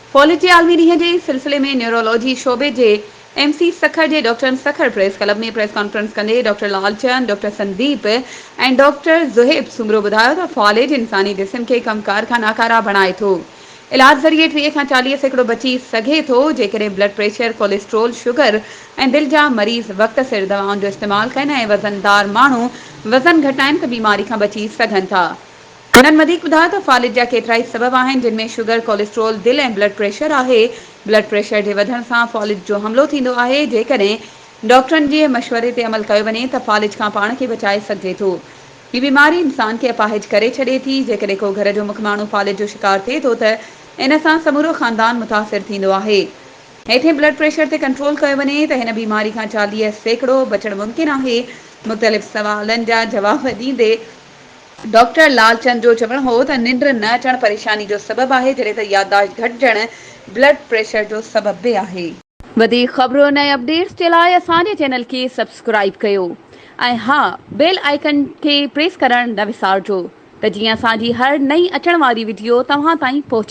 فالج جي عالمي ڏينهن جي سلسلي ۾ نيورولاجي شعبي جي ايم سي سکر جي ڊاڪٽرن Sukkur press club ۾ press conference ڪندي doctor Lal Chand, doctor Sandeep ۽ doctor Zohaib Soomro ٻڌايو ته فالج انساني جسم کي ڪم ڪار کان ناڪاره بڻائي ٿو. علاج ذريعي 30 کان 40% بچي سگهي ٿو، جيڪڏهن بلڊ پريشر، ڪوليسٽرول، شگر ۽ دل جا مريض وقت سر دوائن جو استعمال ڪن ۽ وزندار ماڻهو وزن گهٽائن ته بيماري کان بچي سگهن ٿا. هنن وڌيڪ ٻڌايو ته فالج جا ڪيترائي سبب آهن جن ۾ شگر، ڪوليسٽرول، دل ۽ بلڊ پريشر آهي، بلڊ پريشر جي وڌڻ سان فالج جو حملو ٿيندو آهي، جيڪڏهن ڊاڪٽرن جي مشوري تي عمل ڪيو وڃي ته فالج کان پاڻ کي بچائي سگهجي ٿو. هي بيماري انسان کي اپاهج ڪري ڇڏي ٿي، جيڪڏهن ڪو گهر جو مک ماڻهو فالج جو شڪار ٿئي ٿو ته ان سان سمورو خاندان متاثر ٿيندو آهي. هيٺين بلڊ پريشر تي ڪنٽرول ڪيو وڃي ته هن بيماري کان 40% بچڻ ممڪن آهي. مختلف سوالن جا جواب ڏيندي ڊاڪٽر لال چند جو چوڻ هو ته ننڊ نه اچڻ پريشاني جو سبب آهي جڏهن ته يادداشت گهٽجڻ بلڊ پريشر جو سبب به آهي. وڌيڪ خبرن ۽ اپڊيٽس جي لاء اسان جي چينل کي سبسڪرائيب ڪيو ۽ ها بيل آئيڪن کي پريس ڪرڻ نه وسارجو ته جيئن اسان جي هر نئين اچڻ واري وڊيو توهان تائين پهچي.